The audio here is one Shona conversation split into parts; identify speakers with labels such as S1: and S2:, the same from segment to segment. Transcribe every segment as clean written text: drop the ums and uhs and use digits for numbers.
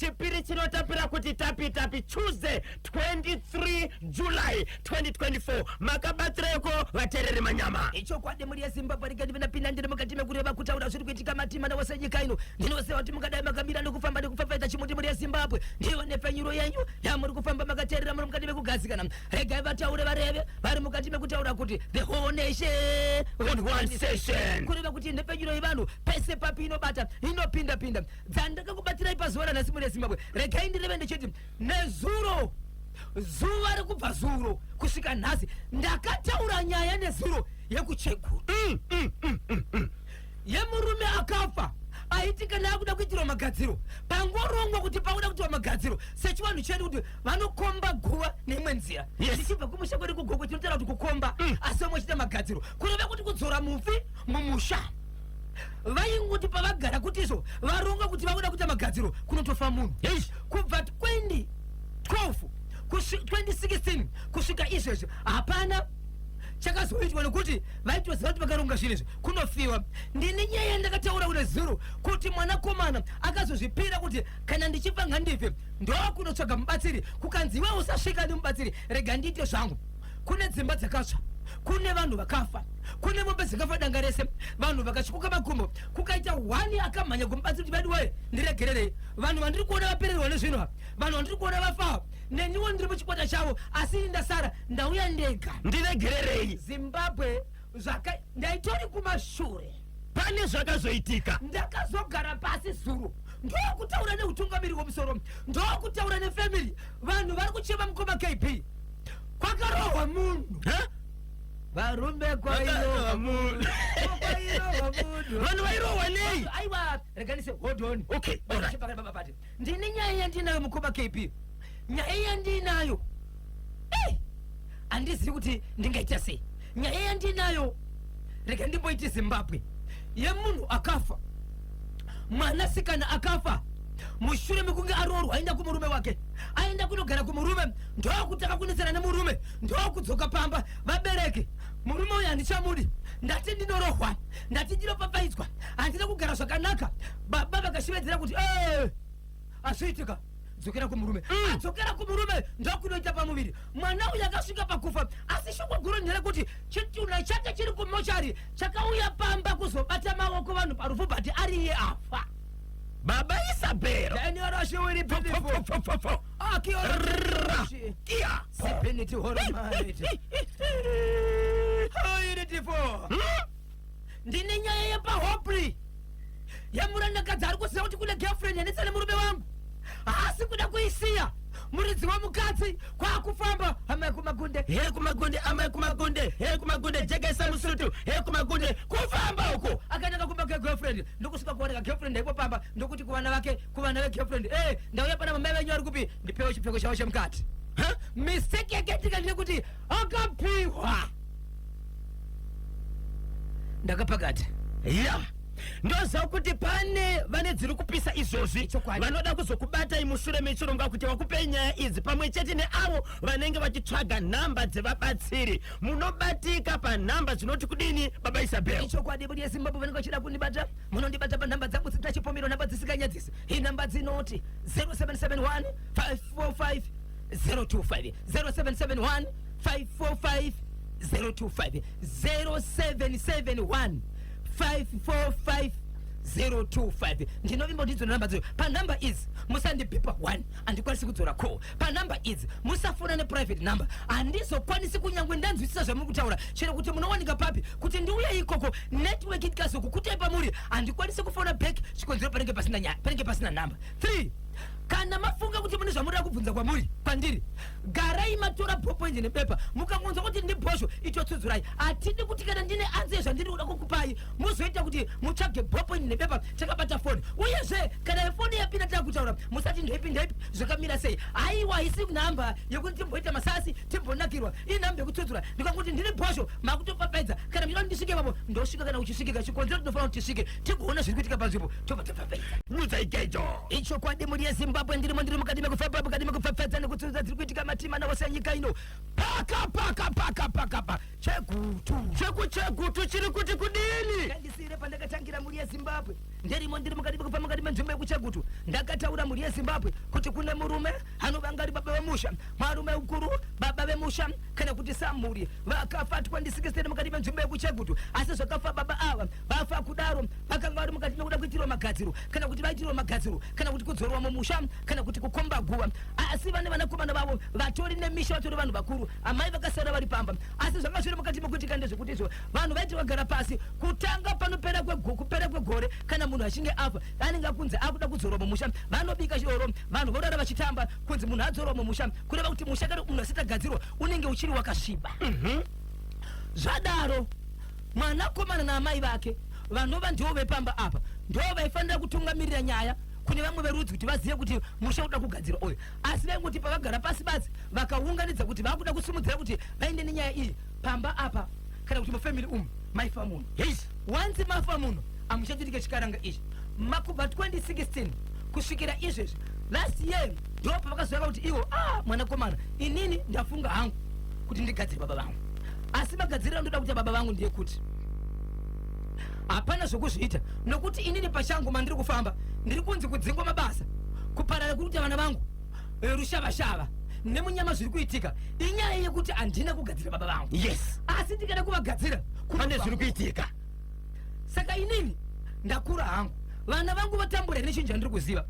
S1: Chipiri chinotapira kuti tapi tapi, Tuesday 23 July 2024. Makabatsiraiko vateereri manyama?
S2: Ichokwadi, muri yeZimbabwe, rega ndive ndapinda ndiri mukati mekureva kutaura zviri kuitika matima nawose nyika ino. Ndinoziva kuti mungadai makamira nekufamba nekufafaiza chimuti. Muri yeZimbabwe, ndiyo nepfenyuro yenyu yamuri kufamba makateerera, muri mukati mekugadzikana. Regai vataure, vareve vari mukati mekutaura kuti the whole nation
S1: on one session.
S2: Kureva kuti nhepfenyuro yevanhu pese papi inobata, inopinda-pinda. Dzandakakubatirai pazuva ranhasi, muri yeZimbabwe, regai ndireve ndichiti nezuro, zuva rekubva zuro kusvika nhasi, ndakataura nyaya nezuro yekucheguru yemurume akafa, aiti kana akuda kuitirwa magadziro, pangorongwa kuti pakuda kuitirwa magadziro sechivanhu chedu, kuti vanokomba guva neimwe nzira. Tichibva kumusha kwedu kuGokwe, tinotaura kuti kukomba, asi vamwe vachiita magadziro, kureva kuti kudzora mufi mumusha. Vaingoti pavagara kuti izvo varonga kuti vakuda kuita magadziro, kunotofa munhu. Kubva 2012 2016 kusvika izvezvi hapana chakazoitwa, nekuti vaitoziva kuti vakaronga zvinhu izvi kunofiwa. Ndini nyaya yandakataura kune zuro kuti mwanakomana akazozvipira kuti kana ndichifa ngandife, ndokunotsvaga mubatsiri, kukanzi iwe usasvika nemubatsiri, rega ndiite zvangu. Kune dzimba dzakatsva, kune vanhu vakafa, kune mombe dzakafa, danga rese, vanhu vakachikuka makumbo. Kukaita hwani akamhanya kumubatsiri kuti vadiwaye, ndiregererei, vanhu vandiri kuona vapererwa nezvinhu ava, vanhu vandiri kuona vafa, neniwo ndiri muchikwata chavo, asi ini ndasara, ndauya ndega.
S1: Ndiregererei.
S2: Zimbabwe, zvaka ndaitori kumashure.
S1: Pane zvakazoitika.
S2: Ndakazogara pasi zuro, ndokutaura neutungamiri hwemusoro, ndokutaura nefamily. Vanhu vari kuchema, mukoma KB, kwakarohwa munhu.
S1: Ha?
S2: Varume, kwairohwa
S1: munhu.
S2: Kwairohwa munhu.
S1: Vanhu vairohwa nei?
S2: Aiwa, reganise, hold on.
S1: Okay, alright.
S2: Bati ndini nyaya yandinayo, mukoma KB, nyaya yandinayo, ei, handizivi kuti ndingaita sei. Nyaya yandinayo, rega ndimboiti Zimbabwe, yemunhu akafa, mwanasikana akafa mushure mekunge aroorwa, aenda kumurume wake, aenda kunogara kumurume, ndokutanga kunetsana nemurume, ndokudzoka pamba. Vabereki, murume uyu handichamudi, ndati ndinorohwa, ndati ndinopapaidzwa, handina kugara zvakanaka. Baba vakashivedzera kuti, "Eh, azviitika, dzokera kumurume." Adzokera kumurume, ndokunoita pamuviri. Mwana uyu akasvika pakufa, asi shoko guru nderekuti chitunha chake chiri kumochari, chakauya pamba kuzobata maoko vanhu parufu, but ariye afa.
S1: Baba Isabel.
S2: Daniel.
S1: Fo, fo, fo. Ra. Kia.
S2: Sepeniti horomaiti airitifo. Ndine nyaya yepaHopley yemurandakadzi ari kuziva kuti kune girlfriend yanetsa nemurume wangu, haasi kuda kuisiya. Muridzi wemukadzi kwaakufamba, amai kumagunde.
S1: He kumagunde, amai kumagunde, he kumagunde, jekesa musutu, he kumagunde, kufamba uko.
S2: Akaenda kumba kegirlfriend, ndokusvika kuoneka girlfriend aipo pamba, ndokuti kuvana vake, kuvana vegirlfriend, e, ndauya pana mamai venyu, ari kupi? Ndipewo chipfeko chavo chemukati.
S1: Ha?
S2: Mistake yakaitika ndeyekuti akapiwa ndakapakati.
S1: Ya, ndoziva kuti pane vane dziri kupisa izvozvi.
S2: Chokwadi.
S1: Vanoda kuzokubatai mushure mechirongwa kuti vakupei nyaya idzi, pamwe chete neavo vanenge vachitsvaga nhamba dzevabatsiri. Munobatika panhamba dzinoti kudini, baba Isabel?
S2: Ichokwadi, budi yeZimbabwe, vanenge vachida kundibata, munondibata panhamba dzangu dzisina chipomero, nhamba dzisinganyadzisi. Inhamba dzinoti 0771 545 025, 0771 545 025, 0771 545 025. Ndinovimba kuti ndidzo nhamba dzoyo. Panhamba idzi musandibhipa 1, handikwanisi kudzora call. Panhamba idzi musafona neprivate number, handizokwanisi kunyange ndanzwisisa zvamuri kutaura, chero kuti munowanika papi kuti ndiuye ikoko. Network ikazokukutai pamuri, handikwanisi kufona back, chikonzero panenge pasina nyaya, panenge pasina nhamba. 3 Kana mafunga kuti mune zvamunoda kubvunza kwamuri kwandiri, garai matora ballpoint nebepa. Mukangonzwa kuti ndibhosho, itotsudzurai. Hatidi kuti kana ndine answer yezvandiri kuda kukupai, muzoita kuti mutsvage ballpoint nebepa takabata foni. Uyezve kana foni yapinda takutaura, musati ndeipi ndeipi, zvakamira sei. Haiwa, haisi nhamba yekuti timboita masasi, timbonakirwa, inhamba yekutsudzura. Ndikangoti ndiri bhosho, makutopfapfaidza. Kana muchida kuti ndisvike ipapo, ndosvika kana uchisvikika. Chikonzero tinofanira kuti tisvike, tigoona zviri kuitika panzvimbo, tobva tapfapfaidza.
S1: Nyudza igejo.
S2: Ichokwadi, muri yeZimbabwe, ndirimo, ndiri mukati mekufamba, mukati mekupfapfaidza nekutsudza dziri kuitika matima nawose nyika ino. Paka paka paka paka pa Chegutu.
S1: Chekuchegutu chiri kuti kudini?
S2: Ngandisiyire pandakatangira, mhuri yeZimbabwe. Nderimo, ndiri mukati mekufamba mukati menzvimbo yekuChegutu. Ndakataura, mhuri yeZimbabwe, kuti kune murume anovanga ari baba vemusha, marume ukuru, baba vemusha kana kuti samhuri, vakafa 2016 mukati menzvimbo yekuChegutu. Asi zvakafa baba ava, vafa kudaro, vakanga vari mukati mekuda kuitirwa magadziro, kana kuti vaitirwa magadziro, kana kuti kudzorwa mumusha, kana kuti kukomba guva. Asi vane vanakomana vavo vatori nemisha, vatori vanhu vakuru. Amai vakasara vari pamba. Asi zvanga zviri mukati mekuitika ndezvekuti izvo vanhu vaiti vagara pasi kutanga panopera kupera kwegore, kana munhu achinge afa, anenge akunzi akuda kudzorwa mumusha, vanobika chidoro, vanhu vorara vachitamba, kunzi munhu adzorwa mumusha. Kureva kuti musha kana munhu asati agadzirwa unenge uchiri wakasviba. Zvadaro, mwanakomana naamai vake, vanova ndivo vepamba apa, ndo vaifanira kutungamirira nyaya kune vamwe verudzi kuti vazive kuti musha uda kugadzirwa uyu. Asi vaingoti pavagara pasi badzi, vakaunganidza kuti vakuda kusimudzira kuti vaende nenyaya iyi pamba apa, kana kuti mufamily umu maifa munhu. Wanzi mafa munhu, hamuchatitike chikaranga ichi. Makubva 2016 kusvikira izvezvi, last year, ndo pavakazoyaka kuti iwo, ah, mwanakomana, inini ndafunga hangu kuti ndigadzire baba vangu. Asi magadziriro andoda kuita baba vangu ndeyekuti hapana zvokuzviita, nokuti inini pachangu mandiri kufamba ndiri kunzi kudzingwa mabasa, kuparara kuri kuita vana vangu, rushavashava nemunyama zviri kuitika inyaya yekuti handina kugadzira baba vangu. Asi ndikada kuvagadzira,
S1: pane zviri kuitika.
S2: Saka inini ndakura hangu, vana vangu vatambura nechinhu chandiri kuziva.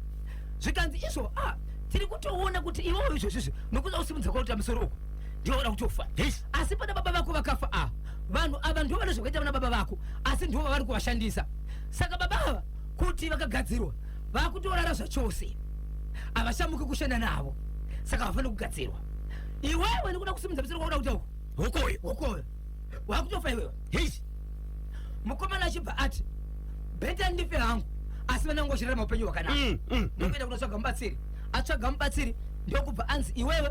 S2: Zvikanzi izvo, ah, tiri kutoona kuti iwewo izvozvizvi nokuda kusimudza kwakuita musoro uku, ndiwoda kutofa. Asi pana baba vako vakafa, ah, vanhu ava ndo vane zvakaita vana baba vako, asi ndivo vavari kuvashandisa. Saka baba ava kuti vakagadzirwa, vakutorara zvachose, havashamuki kushanda navo, saka vafanira kugadzirwa. Iwewe nekuda kusimudza musoro kwakuda kuita uku,
S1: Hokoyo.
S2: Hokoyo, wakutofa iwewe. Mukomana achibva ati, "Better ndife hangu, asi vana vangu vachirarama upenyu hwakanaka." Ndokuenda kunotsvaga mubatsiri. Atsvaga mubatsiri, ndokubva anzi, "Iwewe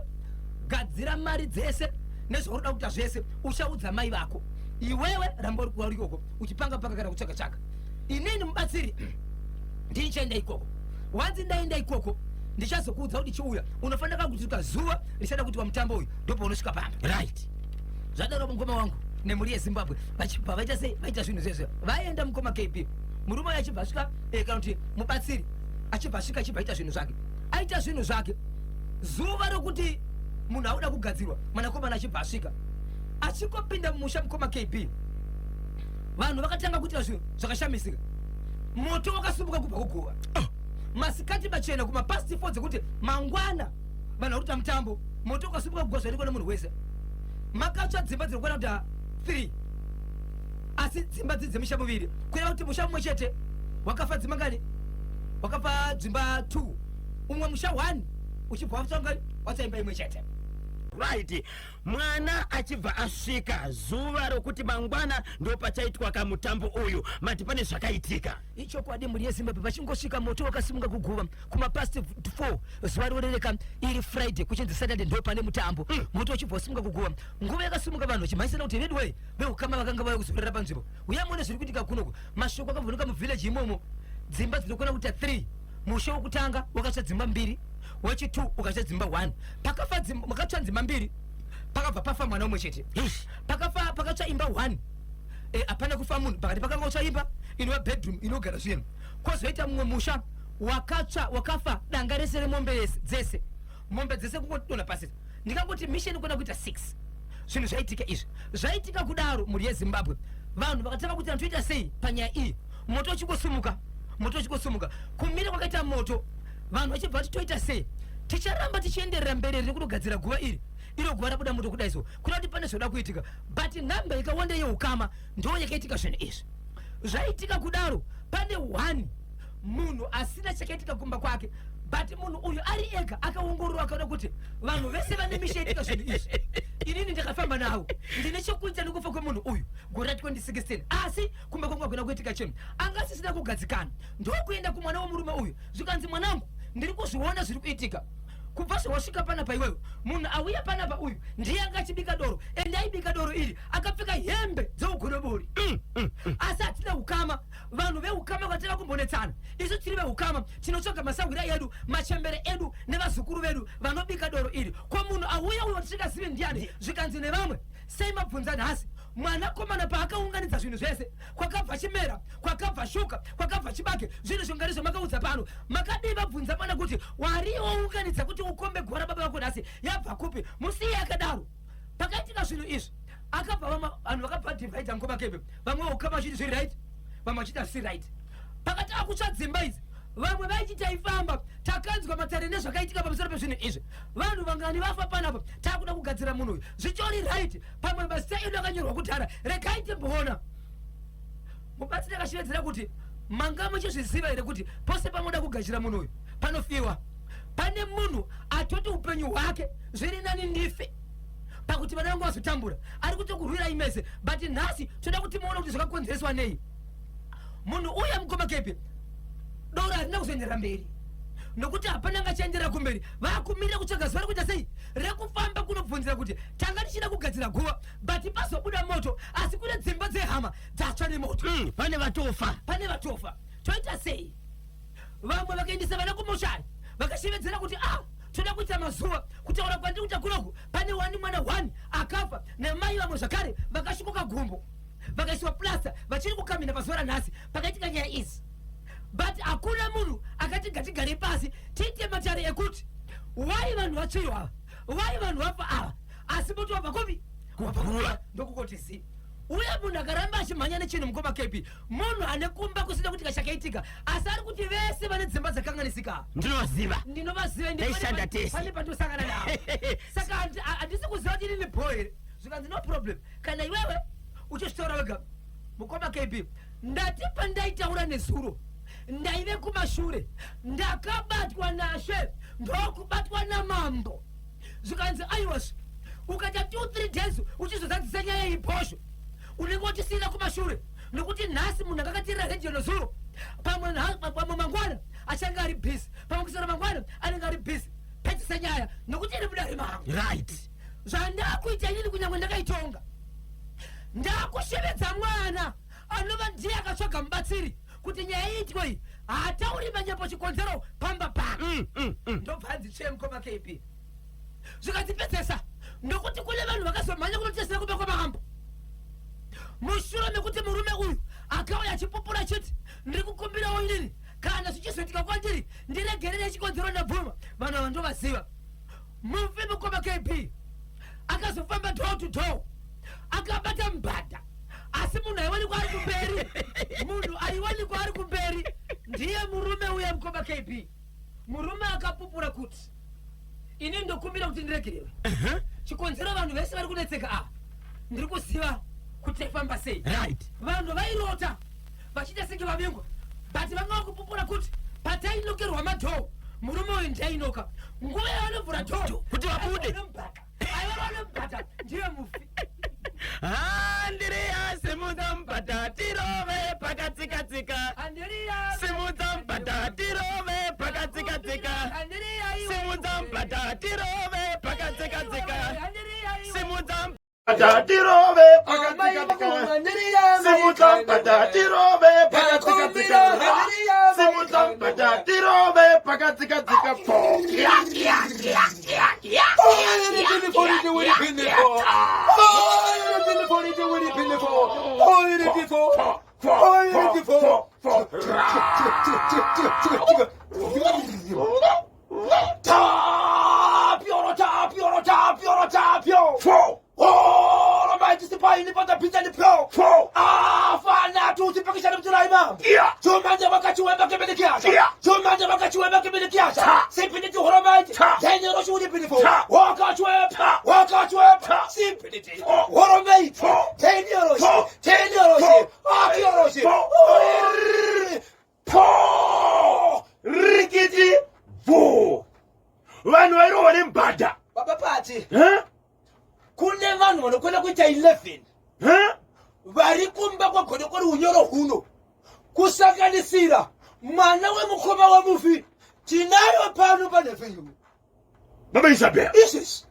S2: gadzira mari dzese nezvaunoda kuita zvese, uchaudza mai vako. Iwewe ramba uri kwauri ikoko uchipanga panga kana kutsvaga tsvaga. Inini mubatsiri ndinichaenda ikoko. Wanzi ndaenda ikoko, ndichazokuudza kuti chiuya. Unofanira kakutuka zuva richada kuti wamutambo uyu, ndopaunosvika pamba." Zvadaro, mukoma wangu nemhuri yeZimbabwe, vachibva vaita sei? Vaita zvinhu zvezvo, vaenda, mukoma KB. Murume uyu achibva asvika, kana kuti mubatsiri achibva asvika, achibva aita zvinhu zvake. Aita zvinhu zvake, zuva rokuti munhu auda kugadzirwa, mwanakomana achibva asvika. Achingopinda mumusha, mukoma KB, vanhu vakatanga kuita zvinhu zvakashamisika. Moto wakasumuka kubva kuguva masikati machena, kumapast 4, dzekuti mangwana vanhu vari kuita mutambo. Moto ukasumuka kuguva, zvairikwa nemunhu wese. Makatsva dzimba dziri kukwana kuita 3, asi dzimba dziri dzemisha muviri, kureva kuti musha mumwe chete wakafa dzimba ngani? Wakafa dzimba 2. Umwe musha 1 uchibva watsva ngani? Watsva imba imwe chete.
S1: Right, mwana achibva asvika zuva rokuti mangwana ndo pachaitwa kamutambo uyu, mati pane zvakaitika.
S2: Ichokwadi, mhuri yeZimbabwe. Vachingosvika, moto wakasimuka kuguva kumapast 4 zuva rorereka, iri Friday, kuchinzi Saturday ndo pane mutambo. Moto uchibva wasimuka kuguva. Nguva yakasimuka, vanhu vachimhanyisana kuti, "Vedway!" Veukama vakanga vauya kuzorera panzvimbo, "Uya muone zviri kuitika kunoko." Mashoko akabvunuka muvillage imomo. Dzimba dzinokwana kuita 3. Musha wokutanga wakatsva dzimba mbiri, wechi2 ukatsva dzimba 1. Pakafa makatsva dzimba mbiri, pakabva pafa mwana umwe chete. Pakafa, pakatsva imba 1, hapana kufa munhu. Pakati pakanga kutsva imba inova bedroom inogara zvinhu. Kwozoita mumwe musha wakatsva, wakafa danga rese remombe yese dzese, mombe dzese kungodonha pasi. Ndikangoti mission kuenda kuita 6. Zvinhu zvaitika izvi, zvaitika kudaro, mhuri yeZimbabwe, vanhu vakatanga kuti toita sei panyaya iyi? Moto uchingosimuka, moto uchingosimuka. Kumira kwakaita moto, vanhu vachibva vati, "Toita sei? Ticharamba tichienderera mberi riri kunogadzira guva iri, iro guva rabuda moto kudai so, kuda kuti pane zvoda kuitika." But nhamba yakawanda yeukama ndo yakaitika zvinhu izvi. Zvaitika kudaro, pane one munhu asina chakaitika kumba kwake, but munhu uyu ari ega akaongororwa, akaona kuti vanhu vese vane misha itika zvinhu izvi, inini ndakafamba navo, ndine chokuita nekufa kwemunhu uyu gore ra2016, asi kumba kwangu hakuna kuitika chinhu. Anga asisina kugadzikana. Ndokuenda kumwana wemurume uyu, zvikanzi, "Mwanangu, ndiri kuzviona zviri kuitika. Kubva zvawasvika panapa iwewe, munhu auya panapa uyu ndiye anga achibika doro, ende aibika doro iri akapfeka hembe dzeugodobori. Asi hatina ukama. Vanhu veukama vatava kumbonetsana, isu tiri veukama tinotsvaga masahwira edu, machembere edu nevazukuru vedu vanobika doro iri. Ko munhu auya uyo tisingazive ndiani? Zvikanzi nevamwe, sei mabvunza nhasi? Mwanakomana paakaunganidza zvinhu zvese, kwakabva chimera, kwakabva shuka, kwakabva chibage, zvinhu zvingari zvamakaudza pano, makadii vabvunza mwana kuti wari waunganidza kuti ukombe guva rababa vako nhasi yabva kupi? Musiye akadaro. Pakaitika zvinhu izvi, akabva vamwe vanhu vakabva divide ngoma kebe, vamwe ukama vachiti zviri right, vamwe vachiti hazvisi right. Pakati akutsva dzimba idzi, vamwe vaiti taifamba takanzwa matare nezvakaitika pamusoro pezvinhu izvi. Vanhu vangani vafa panapa, takuda kugadzira munhu uyu zvichori right. Pamwe mazita edu akanyorwa kudhara, regai timboona. Mubatsiri akashevedzera kuti, manga muchizviziva here kuti pose pamunoda kugashira munhu uyu panofiwa? Pane munhu atoti upenyu hwake zviri nani ndife pakuti vana vangu vazotambura, ari kutokurwirai mese. But nhasi toda kuti muone kuti zvakakonzereswa nei. Munhu uya mukoma Kepi, doro harina kuzoenderera mberi nokuti hapana angachienderera kumberi. Vakumirira kutsvaga zuva rekuita sei rekufamba kunobvunzira kuti tanga tichida kugadzira guva, but pazobuda moto, asi kune dzimba dzehama dzatsva nemoto.
S1: Pane vatofa.
S2: Pane vatofa, toita sei? Vamwe vakaendesa vana kumochari vakashevedzera kuti ah, toda kuita mazuva. Kutaura kwandiri kuita kunoku, pane wani mwana one akafa namai, vamwe zvakare vakasvikoka gumbo vakaiswa plasta, vachiri kukamina pazuva ranhasi. Pakaitika nyaya idzi, but hakuna munhu akati ngatigare pasi tiite matare ekuti wai vanhu vatsvirwa ava, wai vanhu vafa ava, asi moto wabva kupi?
S1: Kuguva.
S2: Ndokukoti zi uye munhu akaramba achimhanya nechinhu mukoma Kepi, munhu ane kumba kusina kuti kachakaitika, asi ari kuti vese vane dzimba dzakanganisika.
S1: Ndinovaziva.
S2: Ndinovaziva.
S1: Taishanda tese.
S2: Pane pandosangana navo, saka handisi kuziva kuti inini bho here. Zvikanzi no problem, kana iwewe uchizvitaura wega. Mukoma KB, ndati pandaitaura nezuro ndaive kumashure, ndakabatwa nashe ndokubatwa namambo. Zvikanzi aiwas, ukaita 2-3 days uchizozadzisa nyaya iyi bhosho, unenge watisiyira kumashure, nokuti nhasi munhu akakatirira redhiyo nezuro, pamwe mangwana achange ari busy, pamwe kusara mangwana anenge ari busy. Pedzisa nyaya nokuti iri mudare mangu. Zvandakuita inini, kunyange ndakaitonga, ndakushevedza mwana anova ndiye akatsvaga mubatsiri kuti nyaya iitwe iyi, haatauri manyepo, chikonzero pamba pake. Ndobva hanzi tsve mukoma KB, zvikadzipedzesa, nokuti kune vanhu vakazomhanya kunotesera kumba kwamambo mushure mekuti murume uyu akauya achipupura chiti, ndiri kukumbirawo inini, kana zvichizoitika kwandiri ndiregerere, chikonzero ndabvuma. Vanhu ava ndovaziva. Mufi mukoma KB akazofamba door to door akabata mubhadha, asi munhu aiwanikwa ari kumberi, munhu aiwanikwa ari kumberi ndiye murume uya. Mukoma KB, murume akapupura kuti, ini ndokumbira kuti ndiregererwe, chikonzero vanhu vese vari kunetseka ava, ndiri kuziva kuti taifamba sei. Vanhu vairota vachiita senge vavengwa, but vanga vakupupura kuti patainokerwa madoor, murume uyu ndiainoka nguva yavanovhura door
S1: kuti vabude.
S2: Aiva vanomubhata ndiye mufi.
S1: Andiriya, simudza mubhadha tirove pakatsika-tsika.
S2: Andiriya.
S1: Simudza mubhadha tirove pakatsika-tsika.
S2: Andiriya iwe.
S1: Simudza mubhadha tirove pakatsika-tsika.
S2: Andiriya iwe.
S1: Simudza mubhadha tirove pakatsika-tsika. Simudza mubhadha tirove pakatsika-tsika. Simudza mubhadha tirove pakatsika-tsika. Pfo. Ya, ya, ya, ya, ya. Pfo, pfo, pfo,
S3: Tapio, tapio, tapio, tapio.
S1: Pfo,
S3: Oh, maiti sipaini patapinza ni pro.
S1: pfo.
S3: Afana tusipakishana mturaima.
S1: Yeah.
S3: Chomanje vakachiwemba kebele kiasha.
S1: Yeah.
S3: Chomanje vakachiwemba kebele kiasha.
S1: Ta.
S3: Simpiniti horomaiti.
S1: Ta.
S3: Zenyero shuri pinifo.
S1: Ta.
S3: Wakachwep.
S1: Ta.
S3: Wakachwep.
S1: Ta.
S3: Simpiniti.
S1: Fo.
S3: Horomaiti.
S1: Fo.
S3: Zenyero shi.
S1: Fo.
S3: Zenyero shi.
S1: Fo.
S3: Akioro shi.
S1: Fo. Po! Rikiti bvu. Vanhu vairohwa nemubhadha.
S3: Baba Pati,
S1: Huh?
S3: kune vanhu vanokwana kuita 11
S1: Huh?
S3: vari kumba kwaGodokori unyoro huno, kusanganisira mwana wemukoma wemufi tinayo pano panhepfenyuro.
S1: Baba Isabel
S3: Izvezvi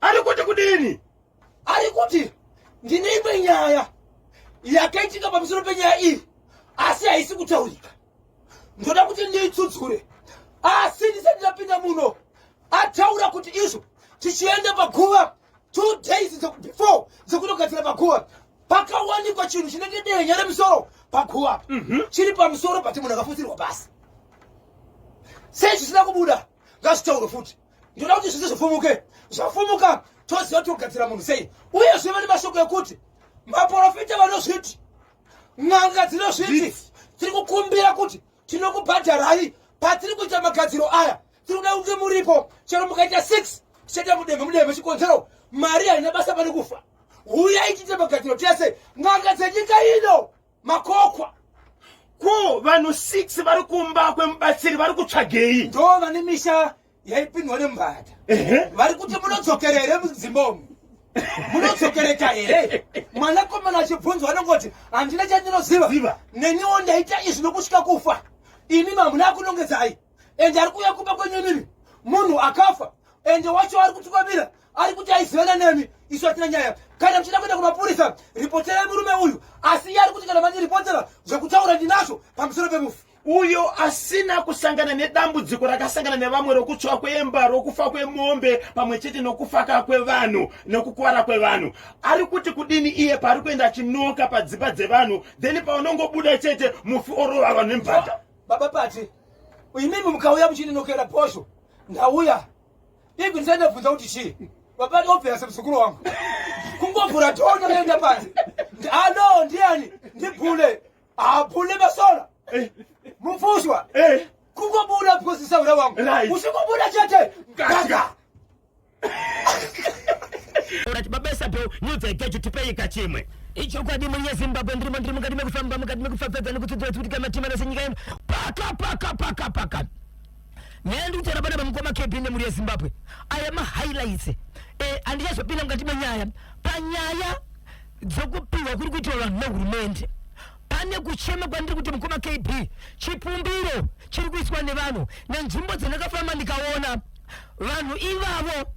S1: ari kuti kudini?
S3: Ari kuti ndine imwe nyaya yakaitika pamusoro penyaya iyi, asi haisi kutaurika. Ndoda kuti ndiitsudzure, asi ndisati ndapinda muno, ataura kuti izvo tichienda paguva 2 days before dzekutogadzira paguva, pakawanikwa chinhu chinenge dehenya remusoro paguva apa, chiri pamusoro pati munhu akafutsirwa pasi. Sei zvisina kubuda? Ngazvitaure futi. Ndoda kuti zvese zvifumuke. Zvafumuka, toziva kuti togadzira munhu sei. Uyezve vane mashoko ekuti maprofita vanozviti, n'anga dzinozviti, tiri kukumbira kuti tinokubhadharai patiri kuita magadziro aya. Tiri kuda kunge muripo, chero mukaita 6, tichaita mudemhe mudemhe. Chikonzero, mari haina basa pane kufa. Uyai tiite magadziro tese. N'anga dzenyika ino makokwa.
S1: Ko vanhu 6 vari kumba kwemubatsiri vari kutsvagei?
S3: Ndo vane misha yaipindwa nemubhadha. Vari kuti munodzokera here mudzimba umu? Munodzokereka here? Mwanakomana achibvunzwa anongoti, "Handina chandinoziva."
S1: Ziva.
S3: Neniwo ndaita izvi nokusvika kufa. Imi mamuna kunongedzai, ende ari kuuya kumba kwenyu imimi munhu akafa, ende wacho ari kutukamira ari kuti aizivana nemi. Isu hatina nyaya. Kana muchida kuenda kumapurisa, ripoterai murume uyu. Asi iye ari kuti kana mandiripotera, zvekutaura ndinazvo pamusoro pemufi.
S1: Uyo asina kusangana nedambudziko rakasangana nevamwe rokutsva kwemba, rokufa kwemombe, pamwe chete nokufaka kwevanhu nokukuvara kwevanhu, ari kuti kudini iye paari kuenda achinoka padzimba dzevanhu, then paunongobuda chete mufi orova vanhu nemubhadha?
S3: Baba Pati, imimi mukauya muchindinokera bhosvo, ndauya ivi ndisati ndabvunza kuti chii. Baba, obvious muzukuru wangu kungovhura door, ndakaenda panze. Ano ndiani? Ndibhule abhule masola mupfushwa. Kungobuda because isaura wangu. Uchingobuda chete, gaga.
S1: Urati Baba Isabel, nyudza tipei kachimwe.
S2: Ichokwadi, muri yeZimbabwe, ndirimo, ndiri mukati mekufamba, mukati mekupfapfadza nekutsudzura kuti kamatima senyika ino paka paka paka paka. Nyaya ndiri kutaura pana pamukoma KB nemhuri yeZimbabwe, aya mahighlights. Handichazopinda mukati menyaya. Panyaya dzokupiwa kuri kuitiwa vanhu nehurumende, pane kuchema kwandiri kuti, mukoma KB, chipumbiro chiri kuiswa nevanhu nenzvimbo dzandakafamba ndikaona vanhu ivavo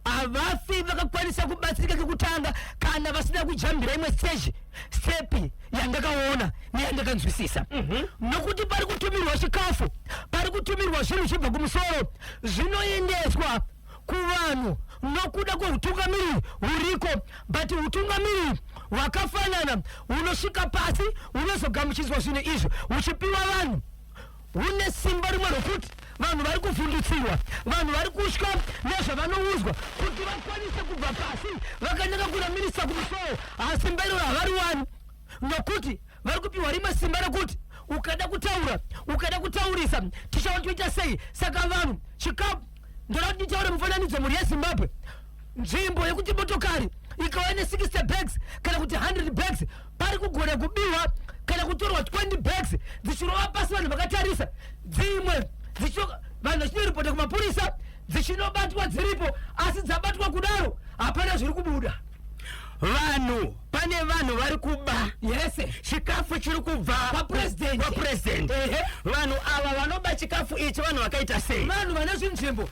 S2: havafi vakakwanisa kubatsirika kekutanga kana vasina kujambira imwe stage, step yandakaona neyandakanzwisisa, nokuti pari kutumirwa chikafu, pari kutumirwa zvinhu zvichibva kumusoro, zvinoendeswa kuvanhu nokuda kweutungamiriri huriko. But utungamiriri hwakafanana hunosvika pasi, hunozogamuchidzwa zvinhu izvi huchipiwa vanhu, hune simba rimwe rokuti vanhu vari kuvhundutsirwa, vanhu vari kutya nezvavanoudzwa kuti vakwanise kubva pasi vakananga kuna minista kumusoro. Simba iroro havariwani nokuti vari kupiwa rimwe simba rekuti ukada kutaura, ukada kutaurisa, tichaona toita sei. Saka vanhu, chikafu, ndoda kuti nditaure mufananidzo, mhuri yeZimbabwe. Nzvimbo yekuti motokari ikauya ne60 bags kana kuti 100 bags, pari kugona kubiwa kana kutorwa 20 bags dzichirova pasi vanhu vakatarisa, dzimwe vanhu vachinoripota kumapurisa, dzichinobatwa dziripo, asi dzabatwa kudaro hapana zviri kubuda.
S1: Vanhu, pane vanhu vari kuba chikafu chiri kubva
S2: KwaPresident.
S1: KwaPresident. Vanhu ava vanoba chikafu ichi vanhu vakaita sei?
S2: Vanhu vane zvinzvimbo.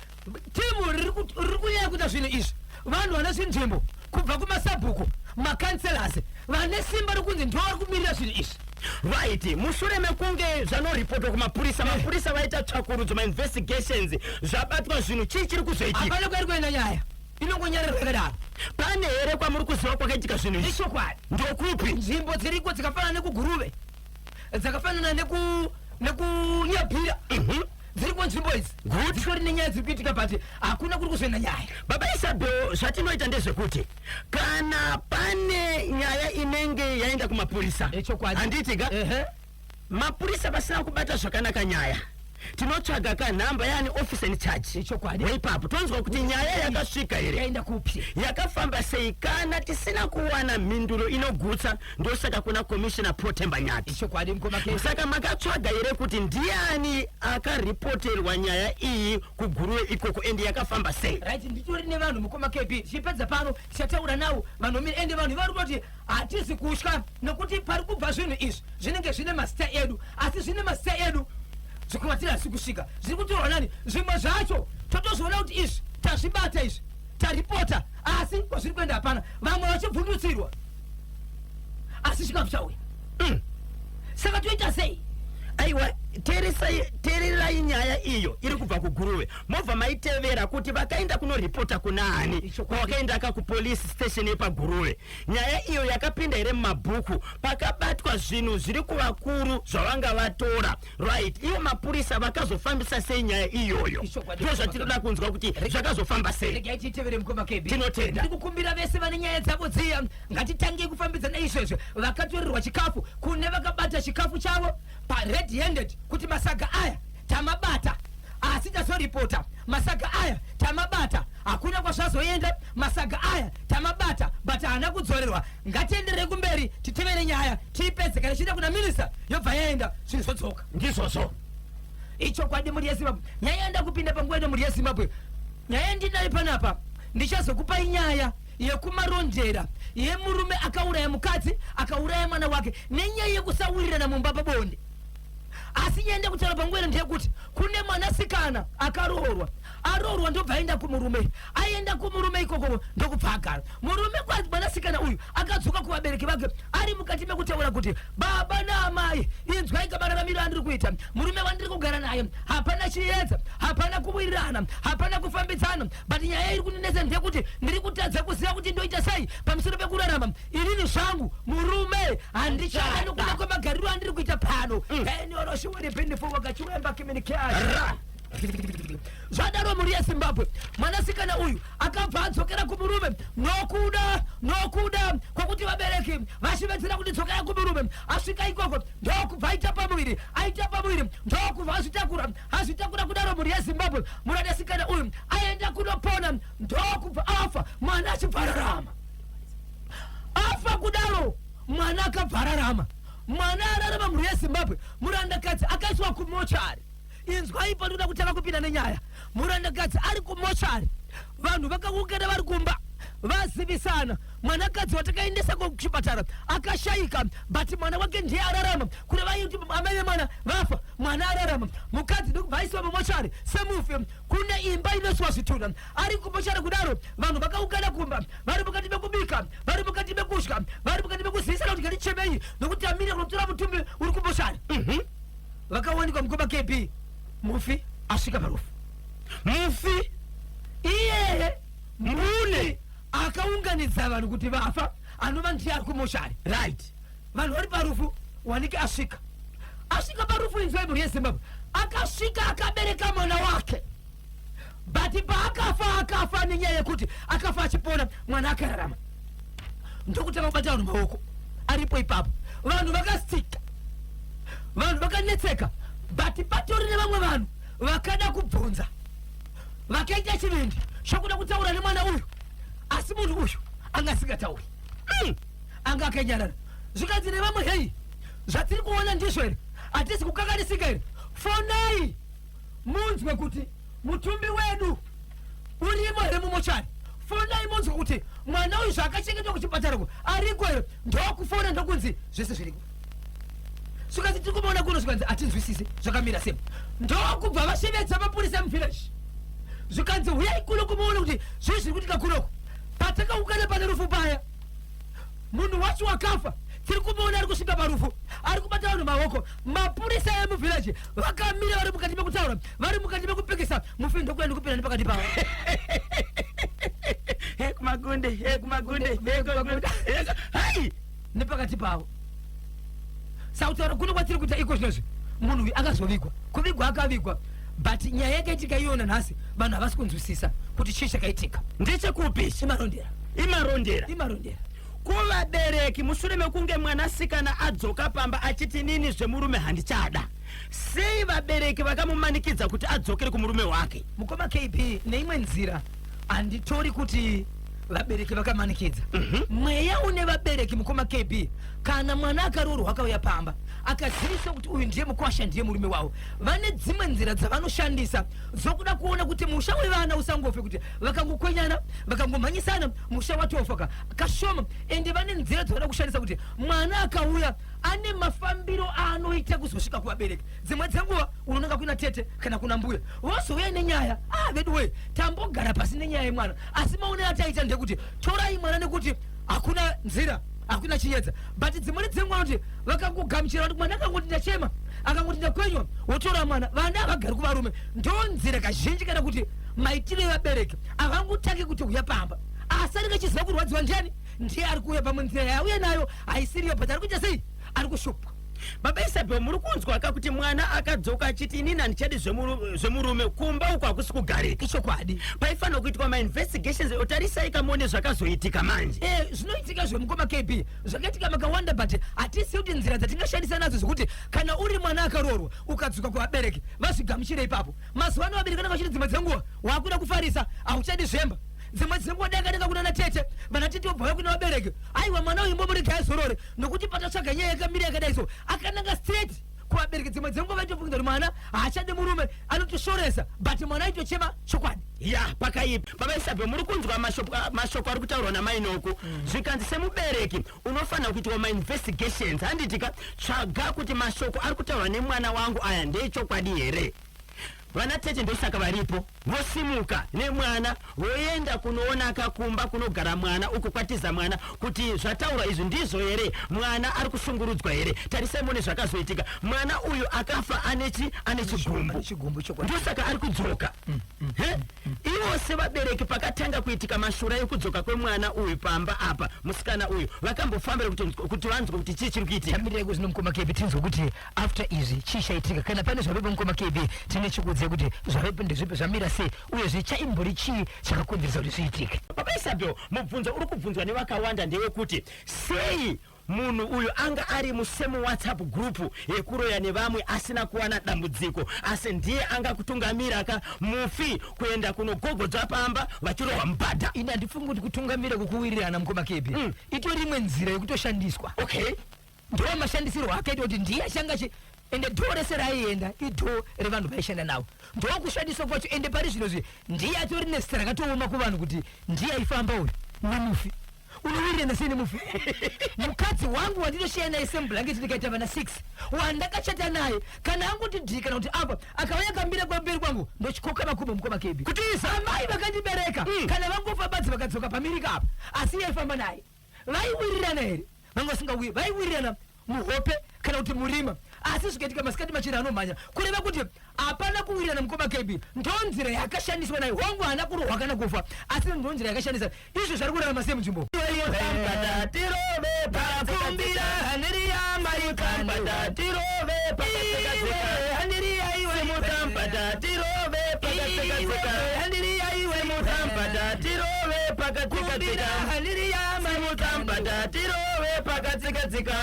S2: Timu riri kunyanya kuita zvinhu izvi vanhu vane zvinzvimbo, kubva kumasabhuku, macouncillors, vane simba rokunzi ndo vari kumirira zvinhu izvi.
S1: Right, mushure mekunge zvanoripotwa kumapurisa, mapurisa vaita tsvakurudzo, mainvestigations, zvabatwa zvinhu, chii chiri kuzoitika?
S2: Hapana kwairi kuenda nyaya, inongonyararwa yakadaro.
S1: Pane here kwamuri kuziva kwakaitika zvinhu izvi?
S2: Ichokwadi.
S1: Ndokupi?
S2: Nzvimbo dziriko dzakafanana nekuGuruve, dzakafanana nekuNyabhira. Dziriko nzvimbo idzi. Dzitori nenyaya dziri kuitika, but hakuna kuri kuzoenda nyaya.
S1: Baba Isabel, zvatinoita ndezvekuti kana pane nyaya inenge yaenda kumapurisa,
S2: Ichokwadi.
S1: handiti ka, mapurisa vasina kubata zvakanaka nyaya, tinotsvaga kanhamba yaani officer in charge
S2: Ichokwadi.
S1: weipapo, tonzwa kuti nyaya yakasvika here,
S2: Yaenda kupi?
S1: Yakafamba sei. Kana tisina kuwana mhinduro inogutsa, ndosaka kuna Commissioner Protemba Nyati.
S2: Ichokwadi, mukoma Ke.
S1: Saka makatsvaga here kuti ndiani akaripoterwa nyaya iyi kuGuruve ikoko, ende yakafamba sei?
S2: Right, nditori nevanhu, mukoma KB. Tichipedza pano tichataura navo vanomira, ende vanhu vari kutoti hatisi kutya nekuti pari kubva zvinhu izvi zvinenge zvine mazita edu, asi zvine mazita edu zvikuvatiri hasi kusvika. Zviri kutorwa nani? Zvimwe zvacho totozviona kuti izvi Tazvibata izvi, taripota, asi kwazviri kuenda hapana. Vamwe vachibvundutsirwa, asi chikafu chauya. Saka toita sei?
S1: Aiwa, teeresai, teererai nyaya iyo iri kubva kuGuruve, mobva maitevera kuti vakaenda kunoripota kuna ani.
S2: Ichokwadi.
S1: Kwavakaenda ka kupolice station yepaGuruve, nyaya iyo yakapinda here mumabhuku? Pakabatwa zvinhu zviri kuvakuru zvavanga vatora, right? Ivo mapurisa vakazofambisa sei nyaya iyoyo?
S2: Ichokwadi.
S1: Ndo zvatinoda kunzwa kuti zvakazofamba sei.
S2: Regai tiitevere, mukoma KB.
S1: Tinotenda.
S2: Ndiri kukumbira vese vane nyaya dzavo dziya, ngatitangei kufambidzana izvezvo. Vakatorerwa chikafu, kune vakabata chikafu chavo pared handed kuti masaga aya tamabata asi tazoripota, masaga aya tamabata hakuna kwazvazoenda, masaga aya tamabata but haana kudzorerwa, ngatienderere kumberi, titevere nyaya tiipedze. Kana chienda kuna minista, yobva yaenda, zvinhu zvodzoka.
S1: Ndizvozvo.
S2: Ichokwadi, mhuri yeZimbabwe. Nyaya yanda kupinda panguva ino, mhuri yeZimbabwe, nyaya yandinayo panapa, ndichazokupai nyaya yekuMarondera yemurume akauraya mukadzi, akauraya mwana wake nenyaya yekusawirirana mumba pabonde. Asi nyaya ndekutaura panguva ino ndeyekuti kune mwanasikana akaroorwa, aroorwa ndobva aenda kumurume, aenda kumurume ikoko ndokubva agara murume. Mwanasikana uyu akadzoka kuvabereki vake ari mukati mekutaura kuti, "Baba naamai, inzwai kamararamiro andiri kuita. Murume wandiri kugara naye hapana chiedza, hapana kuwirirana, hapana kufambidzana, but nyaya iri kundinetsa ndeyekuti ndiri kutadza kuziva kuti ndoita sei pamusoro pekurarama. Inini zvangu murume handichada nokuda kwemagariro andiri kuita pano." Enioroshiweripindifuwakachiwemba kiminikiasha. Zvadaro, mhuri yeZimbabwe, mwanasikana uyu akabva adzokera kumurume nokuda kwokuti vabereki vachivedzera kuti dzokera kumurume. Asvika ikoko ndokubva aita pamuviri, aita pamuviri ndokubva azvitakura. Azvitakura kudaro, mhuri yeZimbabwe, mwanasikana uyu aenda kunopona ndokubva afa, mwana achibva ararama. Afa kudaro, mwana akabva ararama. Mwana ararama, mhuri yeZimbabwe, murandakadzi akaiswa kumochari. Inzwai panoda kutanga kupinda nenyaya. Murandakadzi ari kumochari, vanhu vakaungana vari kumba, vazivisana, mwanakadzi watakaendesa kuchipatara akashayika, but mwana wake ndiye ararama. Kureva kuti amai vemwana vafa, mwana ararama. Mukadzi ndokubva aiswa mumochari semufi, kune imba inoiswa zvitunha. Ari kumochari kudaro, vanhu vakaungana kumba, vari mukati mekubika, vari mukati mekudya, vari mukati mekuzivisana kuti ngatichemei nokuti amira kunotora mutumbi uri kumochari. Vakawanikwa, mukoma KB, mufi asvika parufu.
S1: Mufi?
S2: Iyeye.
S1: Mbune.
S2: Akaunganidza vanhu kuti vafa, anova ndiye ari kumochari. Vanhu vari parufu, wanike asvika, asvika parufu. Inzwai, mhuri yeZimbabwe, akasvika akabereka mwana wake, but paakafa, akafa nenyaya yekuti akafa achipona, mwana akararama. Ndokutanga kubata vanhu maoko aripo ipapo. Vanhu vakastika, vanhu vakanetseka, but patori nevamwe vanhu vakada kubvunza, vakaita chivindi chokuda kutaura nemwana uyu, asi munhu uyu anga asingatauri. Anga akanyarara. Zvikanzi nevamwe, "Hei, zvatiri kuona ndizvo here? Hatisi kukanganisika here? Fonai munzwe kuti mutumbi wedu urimo here mumochari. Fonai munzwe kuti mwana uyu zvaakachengetwa kuchipatarako ariko here." Ndokufona, ndokunzi zvese zviriko. Zvikanzi, "Tiri kumuona kuno." Zvikanzi, "Hatinzwisisi, zvakamira sei?" Ndokubva vashevedza mapurisa emuvillage. Zvikanzi, "Huyai kuno kumuona kuti zvii zviri kuitika kunoko. Patakaungana pane rufu paya, munhu wacho wakafa tiri kumuona ari kusvika parufu, ari kubata vanhu maoko." Mapurisa emuvillage vakamira, vari mukati mekutaura, vari mukati mekupikisa, mufi ndokuya ndikupinda nepakati pavo.
S1: He kumagunde, he kumagunde, he kumagunde. Hai!
S2: Nepakati pavo. Sautaura kuno kwatiri kuita iko zvinozvi, munhu uyu akazovigwa, kuvigwa akavigwa, but nyaya yakaitika iyona nhasi vanhu havasi kunzwisisa kuti chii chakaitika.
S1: Ndechekupi?
S2: IMarondera.
S1: IMarondera?
S2: IMarondera.
S1: Kuvabereki, mushure mekunge mwanasikana adzoka pamba achiti, "Nini zvemurume handichada," sei vabereki vakamumanikidza kuti adzokere kumurume wake?
S2: Mukoma KB, neimwe nzira handitori kuti vabereki vakamanikidza. Mweya une vabereki, mukoma KB, kana mwana akaroorwa akauya pamba. Akazivisa kuti uyu ndiye mukwasha, ndiye murume wavo. Vane dzimwe nzira dzavanoshandisa dzokuda kuona kuti musha wevana usangofe, kuti vakangokwenyana, vakangomhanyisana, musha watofa ka kashoma. Ende vane nzira dzavanoda kushandisa kuti mwana akauya ane mafambiro aanoita kuzosvika kuvabereki. Dzimwe dzenguva unonanga kuna tete kana kuna mbuya, vozouya nenyaya. Ah, vedu wee, tambogara pasi nenyaya yemwana, asi maonero ataita ndekuti torai mwana nekuti hakuna nzira, hakuna chiedza. But dzimweni dzenguva kuti vakangogamuchira kuti mwana akangoti ndachema, akangoti ndakwenywa, wotora mwana. Vana havagari kuvarume, ndo nzira kazhinji kana kuti maitiro evabereki. Havangotangi kuti uya pamba, asi anenge achiziva kurwadziwa ndiani, ndiye ari kuuya. Pamwe nzira yaauya nayo haisiriyo, but ari kuita sei? Ari kushupwa.
S1: Baba Isabel, muri kunzwa ka kuti mwana akadzoka achiti, "Inini handichadi zvemurume, kumba uko hakusi kugarika"?
S2: Ichokwadi.
S1: Paifanira kuitwa mainvestigations. Tarisai kamuone zvakazoitika manje.
S2: Zvinoitika zvemukoma KB, zvakaitika makawanda, but hatisi kuti nzira dzatingashandisa nadzo zvekuti kana uri mwana akaroorwa ukadzoka kuvabereki, vazvigamuchire ipapo. Mazuva ano vabereki vanenge vachiti dzimwe dzenguva wakuda kufarisa, hauchadi zvemba. Dzimwe dzenguva danga kuna natete, vana tete vobva vauya kuna vabereki, "Aiwa, mwana uyu mbomurega azorore," nokuti patatsvaga nyaya yakamira yakadai so, akananga straight kuvabereki. Dzimwe dzenguva vaitofunga kuti mwana haachadi murume, anotoshoresa, but mwana aitochema chokwadi.
S1: Ya, pakaipa. Baba Isabel, muri kunzwa mashoko ari kutaurwa namainoku. Zvikanzi semubereki unofanira kuitwa mainvestigations, handitika? Tsvaga kuti mashoko ari kutaurwa nemwana wangu aya ndeechokwadi here. Vana tete ndosaka varipo, vosimuka nemwana voenda kunoonaka kumba kunogara mwana uko kwatiza mwana, kuti zvataurwa izvi ndizvo here, mwana ari kushungurudzwa here. Tarisai muone zvakazoitika. Mwana uyu akafa ane chigumbu.
S2: Chigumbu, chokwadi.
S1: Ndosaka ari kudzoka. He? Ivo sevabereki, pakatanga kuitika mashura ekudzoka kwemwana uyu pamba apa, musikana uyu, vakambofambira kuti vanzwe kuti chii chiri kuitika.
S2: Tamirai kuzvino, mukoma KB, tinzwe kuti after izvi chii chaitika. Kana pane zvavepo, mukoma KB, tine chikuudze kuti zvavepo ndezvipi, zvamira sei, uyezve chaimbori chii chakakonzeresa kuti zviitike.
S1: Baba Isabel, mubvunzo uri kubvunzwa nevakawanda ndewekuti sei munhu uyu anga ari musame WhatsApp group yekuroya nevamwe asina kuwana dambudziko, asi ndiye anga kutungamira ka mufi kuenda kunogogodzwa pamba vachirohwa mubhadha?
S2: Ini handifungi kuti kutungamira kukuwirirana, mukoma KB. Itori imwe nzira yekutoshandiswa. Ndo mashandisirwo akaita kuti ndiye achanga chi ende dhoo rese raaienda idhoo revanhu vaishanda navo, ndokushandiswa kwacho. Ende pari zvino zvi ndiye atori nezita rakatooma kuvanhu kuti ndiye aifamba uyu nemufi. Unowirirana sei nemufi? Mukadzi wangu wandinoshiya naye same blanket, ndikaita vana 6, wandakachata naye, kana angoti dhii kana kuti apa akauya akambira kwamberi kwangu, ndochikoka makumbo, mukoma KB.
S1: Kutiza.
S2: Amai vakandibereka kana vangofa badzi vakadzoka pamirika apa, asi iye aifamba naye, vaiwirirana here? Vanga vasingawiri. Vaiwirirana muhope kana kuti murima, asi zvikaitika masikati machena anomhanya, kureva kuti hapana kuwirirana, mukoma KB. Ndo nzira yakashandiswa naye. Hongu, haana kurohwa kana kufa, asi ndo nzira yakashandisa. Izvo zvari kurarama sei munzvimbo?
S1: Kumbira
S2: haneriya
S1: Mutampata tirove pakatsekatseka.
S2: Haneriya iwe.
S1: Mutampata tirove pakatsekatseka.
S2: Haneriya iwe.
S1: Mutampata tirove pakatsekatseka.
S2: Haneriya.
S1: Simutampata tirove pakatsekatseka.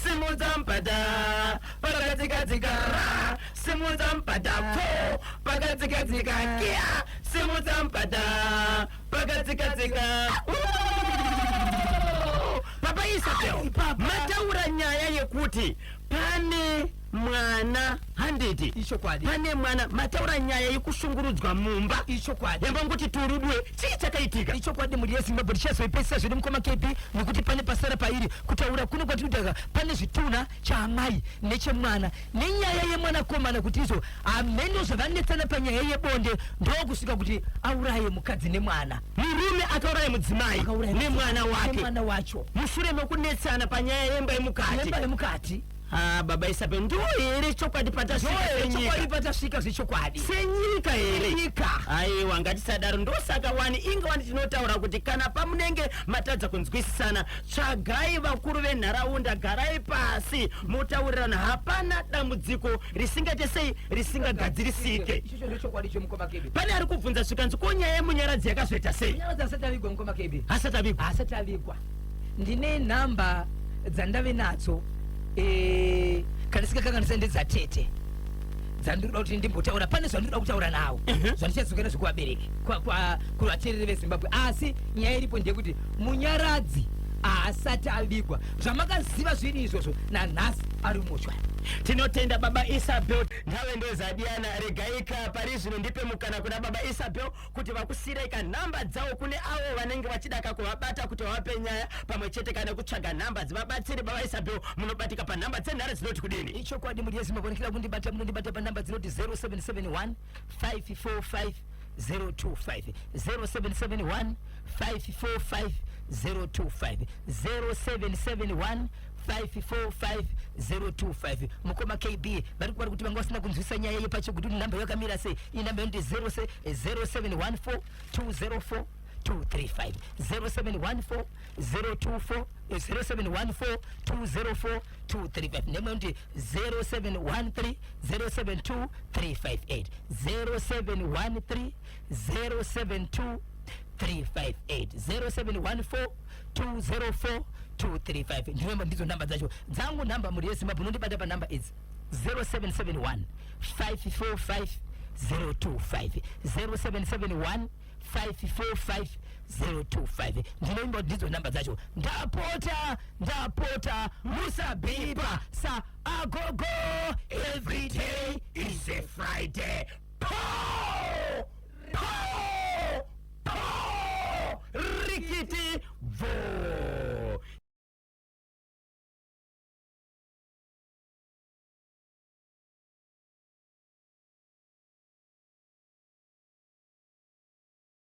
S1: Simutampata pakatsekatseka. Simutampata pfo pakatsekatseka. Kia simutampata pakatsekatseka. Papa Isabel, mataura nyaya yekuti pane mwana, handiti?
S2: Ichokwadi.
S1: Pane mwana, mataura nyaya yekushungurudzwa mumba.
S2: Ichokwadi.
S1: Yambangoti turudwe, chii chakaitika?
S2: Ichokwadi. Mhuri yeZimbabwe, tichazoipedzisa zvedu, mukoma KB, nekuti pane pasara pairi kutaura kuno kwatiri kutaura. Pane zvitunha chaamai nechemwana nenyaya yemwanakomana kuti izvo hameno zvavanetsana panyaya yebonde, ndokusvika kuti auraye mukadzi nemwana.
S1: Murume akauraya mudzimai
S2: Akauraya
S1: nemwana wake.
S2: Nemwana wacho.
S1: Mushure mekunetsana panyaya yemba yemukati.
S2: Yemba yemukati.
S1: Ah, baba Isabel, ndo here chokwadi patasvika
S2: chokwadi
S1: senyika?
S2: Patasvika zvechokwadi.
S1: Senyika here?
S2: Senyika.
S1: Aiwa, ngatisadaro. Ndosaka wani inga wani tinotaura kuti kana pamunenge matadza kunzwisisana, tsvagai vakuru venharaunda, garai pasi mutaurirana. Hapana dambudziko risingaite sei, risingagadzirisike.
S2: Ichocho ndochokwadi chemukoma KB.
S1: Pane ari kubvunza, zvikanzi, ko nyaya yemunyaradzi yakazoita sei?
S2: Munyaradzi asati avigwa, mukoma KB.
S1: Asati avigwa?
S2: Asati avigwa. Ndine nhamba dzandave nadzo, kana sikakanganisa ndedzatete, dzandinoda kuti ndimbotaura. Pane zvandinoda kutaura navo zvandichadzoka nazvo kuvabereki, kuvateereri veZimbabwe. Asi nyaya iripo ndeyekuti munyaradzi Haasati avigwa. Zvamakaziva zviri izvozvo, nanhasi ari mumochwari.
S1: Tinotenda, Baba Isabel. Ndave ndozadiyana. Regaika pari zvino ndipe mukana kuna Baba Isabel kuti vakusiyirei kanhamba dzavo kune avo vanenge vachidaka kuvabata kuti vavape nyaya pamwe chete kana kutsvaga nhamba dzivabatsiri. Baba Isabel, munobatika panhamba dzenhare dzinoti kudini?
S2: Ichokwadi, muri yeZimbabwe ndikida kundibata, munondibata panhamba dzinoti 0771 545 025, 0771 545 025, 0771 545 025. Mukoma KB vari kuti vanga vasina kunzwisa nyaya yepacheguti kuti nhamba yakamira sei. Iyi nhamba inoti 0714 204 235, 0714 024, 0714 204 235. Nemwe inoti 0713 072 358, 0713 072 358, 0714 204 235. Ndinomba ndidzo nhamba dzacho dzangu. Nhamba muri yeZimbabwe, unondibata panhamba idzi: 0771 545 025, 0771 545 025. Ndinoimba kuti ndidzo nhamba dzacho. Ndapota, ndapota, musabhipa sa agogo.
S1: Every day is a Friday.